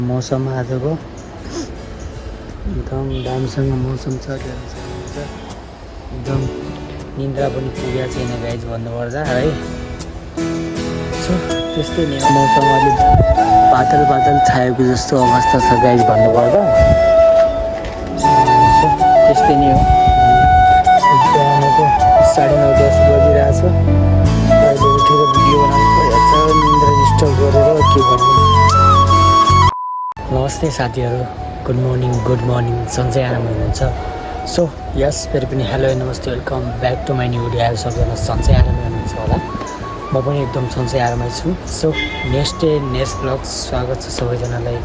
मौसम आजको एकदम दामीसँग मौसम छ एकदम निन्द्रा पनि पुगेको छैन गाइज भन्नुपर्दा है। सो त्यस्तै नै मौसम अलिक बादल बादल छाएको जस्तो अवस्था छ गाइज भन्नुपर्दा। सो त्यस्तै नै हो। बिहानको 9:30-10 बजिरहेछ। अहिले उठेर भिडियो बनाउनु परिहाल्छ, निन्द्रा डिस्टर्ब गरेर के गर्नु। नमस्ते साथीहरू, गुड मर्निङ सन्चै आराम हुनुहुन्छ। सो यस फेरि पनि हेलो नमस्ते welcome back to my new video. सबैजना सन्चै आरामै हुनुहुन्छ होला, म पनि एकदम सन्चै आरामै छु। सो नेक्स्ट भ्लग्स स्वागत छ सबैजनालाई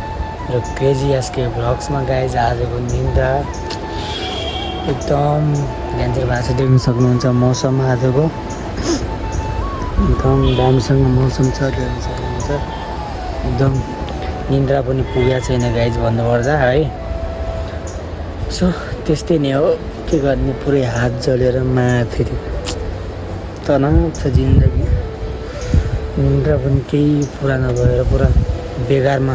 र क्रेजी एसके भ्लग्समा। गाइज आजको निन्द्रा एकदम डेन्जर भएको छ, देख्न सक्नुहुन्छ मौसम आजको एकदम दामीसँग मौसम छ, देख्न सक्नुहुन्छ एकदम निन्द्रा पनि पुगेको छैन गाइज भन्नुपर्दा है। सो त्यस्तै नै हो, के गर्ने, पुरै हात जलेर फेरि तनाव छ जिन्दगी। निन्द्रा पनि केही पुरा नभएर पुरा बेगारमा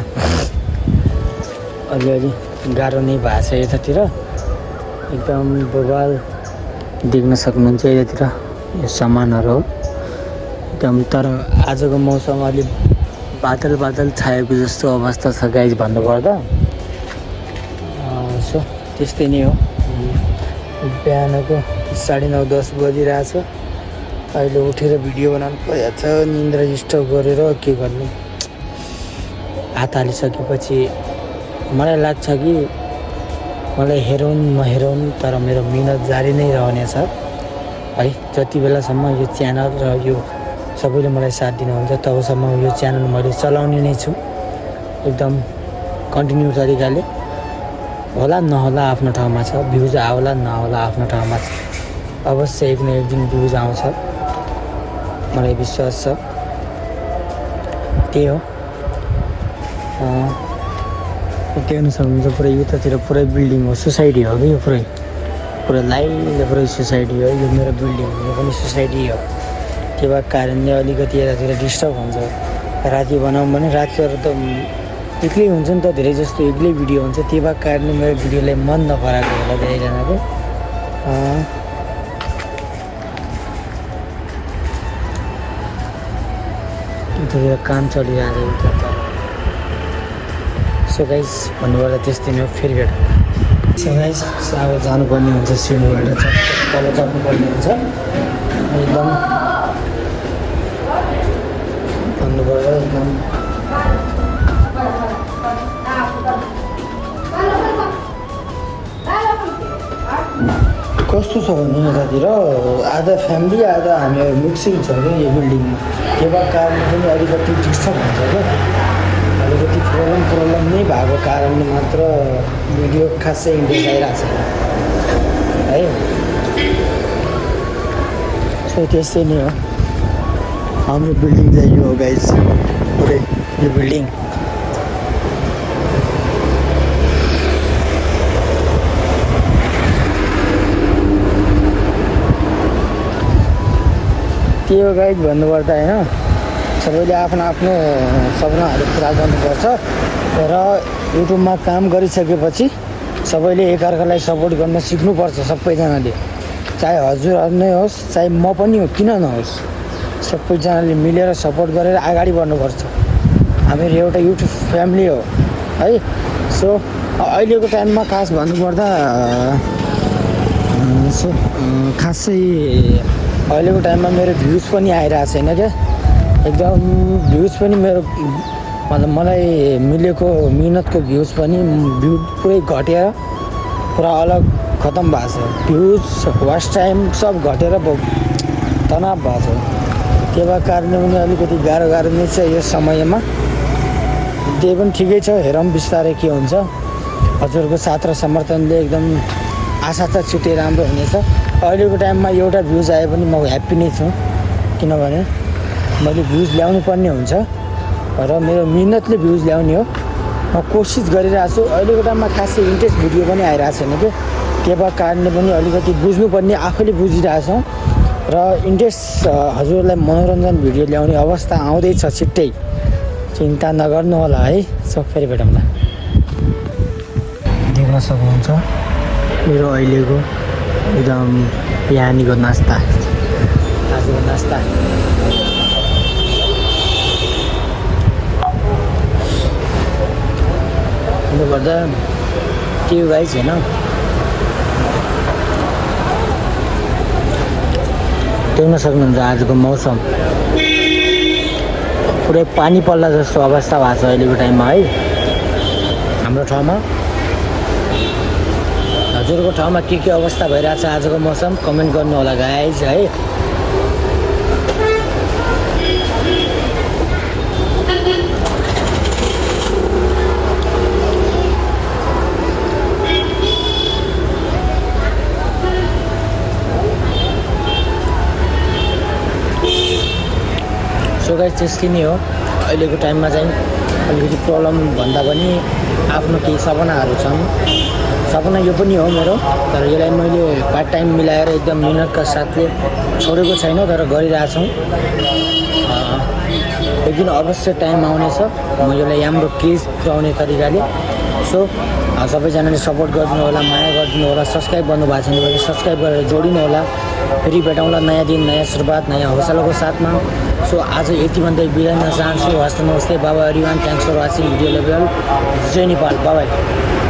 अलिअलि गाह्रो नै भएको छ यतातिर। एकदम बबाल देख्न सक्नुहुन्छ यतातिर यो सामानहरू हो एकदम। तर आजको मौसम अलिक बादल बादल छाएको जस्तो अवस्था छ गाइज भन्नुपर्दा। सो त्यस्तै नै हो। बिहानको 9:30-10 बजिरहेछ। अहिले उठेर भिडियो बनाउनु परिहाल्छ, निन्द्रा डिस्टर्ब गरेर के गर्नु। हात हालिसकेपछि मलाई लाग्छ कि मलाई हेरौँ नहेरौँ तर मेरो मिहिनेत जारी नै रहनेछ है। जति बेलासम्म यो च्यानल र यो सबैले मलाई साथ दिनुहुन्छ तबसम्म यो च्यानल मैले चलाउने नै छु एकदम कन्टिन्यू तरिकाले। होला नहोला आफ्नो ठाउँमा छ, भ्युज आउला नआउला आफ्नो ठाउँमा छ, अवश्य एक न एक दिन भ्युज आउँछ, मलाई विश्वास छ। त्यही हो। देख्न सक्नुहुन्छ पुरै यतातिर पुरै बिल्डिङ हो, सोसाइटी हो कि यो पुरै लाइनले पुरै सोसाइटी हो। यो मेरो बिल्डिङ हो, यो पनि सोसाइटी हो। त्यो भएको कारणले अलिकति यतातिर डिस्टर्ब हुन्छ। राति बनाऊँ भने रातिहरू त एक्लै हुन्छ नि त, धेरै जस्तो एक्लै भिडियो हुन्छ। त्यो भएको कारणले मेरो भिडियोलाई मन नपराएको होला धेरैजनाको। यतातिर काम चलिरहेको छ उता। सो गाइस भन्नुपर्दा त्यस्तै नै हो। फेरि भेट। सो गाइस अब जानुपर्ने हुन्छ, सिँढीबाट तल चढ्नुपर्ने हुन्छ एकदम भन्नुपर्दा एकदम। कस्तो छ भने यतातिर आधा फ्यामिली आधा हामीहरू मिक्सिङ छ क्या यो बिल्डिङमा। त्यो भएको कारणले पनि अलिकति डिस्टर्ब हुन्छ क्या, अलिकति प्रब्लम नै भएको कारणले मात्र भिडियो खासै इन्ट्रेस्ट आइरहेको छ है। सो त्यस्तै नै हो। हाम्रो बिल्डिङ चाहिँ यो हो गाइज, पुरै यो बिल्डिङ। के हो गाइज भन्नुपर्दा होइन, सबैले आफ्नो आफ्नो सपनाहरू पुरा गर्नुपर्छ र युट्युबमा काम गरिसकेपछि सबैले एकअर्कालाई सपोर्ट गर्न सिक्नुपर्छ सबैजनाले। चाहे हजुरहरू नै होस् चाहे म पनि हो, किन नहोस्, सबैजनाले मिलेर सपोर्ट गरेर अगाडि बढ्नुपर्छ। हामीहरू एउटा युट्युब फ्यामिली हो है। सो अहिलेको टाइममा खास भन्नुपर्दा खासै अहिलेको टाइममा मेरो भ्युज पनि आइरहेको छैन क्या। एकदम भ्युज पनि मेरो मतलब मलाई मिलेको मिहिनेतको भ्युज पनि पुरै घटेर पुरा अलग खतम भएको छ। भ्युज वाच टाइम सब घटेर तनाव भएको छ। त्यो भएको कारणले पनि अलिकति गाह्रो नै छ यो समयमा। त्यही पनि ठिकै छ, हेरौँ बिस्तारै के हुन्छ। हजुरको साथ र समर्थनले एकदम आशा छ छिट्टै राम्रो हुनेछ। अहिलेको टाइममा एउटा भ्युज आए पनि म ह्याप्पी नै छु, किनभने मैले भ्युज ल्याउनु पर्ने हुन्छ र मेरो मिहिनेतले भ्युज ल्याउने हो। म कोसिस गरिरहेको छु। अहिलेको टाइममा खासै इन्ट्रेस्ट भिडियो पनि आइरहेको छैन क्या। त्यो भएको कारणले पनि अलिकति बुझ्नुपर्ने आफैले बुझिरहेछौँ र इन्ट्रेस्ट हजुरलाई मनोरञ्जन भिडियो ल्याउने अवस्था आउँदैछ छिट्टै, चिन्ता नगर्नु होला है। सो फेरि भेटौँला। देख्न सक्नुहुन्छ मेरो अहिलेको एकदम बिहानीको नास्ता, आजको नास्ता। गर्दा के हो गाइस होइन, देख्न सक्नुहुन्छ आजको मौसम पुरै पानी पर्ला जस्तो अवस्था भएको छ अहिलेको टाइममा है हाम्रो ठाउँमा। हजुरको ठाउँमा के अवस्था भइरहेछ आजको मौसम कमेन्ट गर्नु होला गाइस है। सो गाइस त्यस्तै नै हो अहिलेको टाइममा चाहिँ। अलिकति प्रब्लम भन्दा पनि आफ्नो केही सपनाहरू छन्, सपना यो पनि हो मेरो, तर यसलाई मैले पार्ट टाइम मिलाएर एकदम मिहिनेतका साथले छोडेको छैन, तर गरिरहेछौँ। एक दिन अवश्य टाइम आउनेछ म यसलाई राम्रो केस पुऱ्याउने तरिकाले। सो सबैजनाले सपोर्ट गरिदिनु होला, माया गरिदिनु होला, सब्सक्राइब गर्नुभएको छैन भने सब्सक्राइब गरेर जोडिनु होला। फेरि भेटौँला नयाँ दिन, नयाँ सुरुवात, नयाँ हौसलाको साथमा। सो आज यति भन्दै बिदा हुन चाहन्छु। हस्त नमस्ते, बाबा everyone, thanks for watching video level. जय नेपाल, बाई।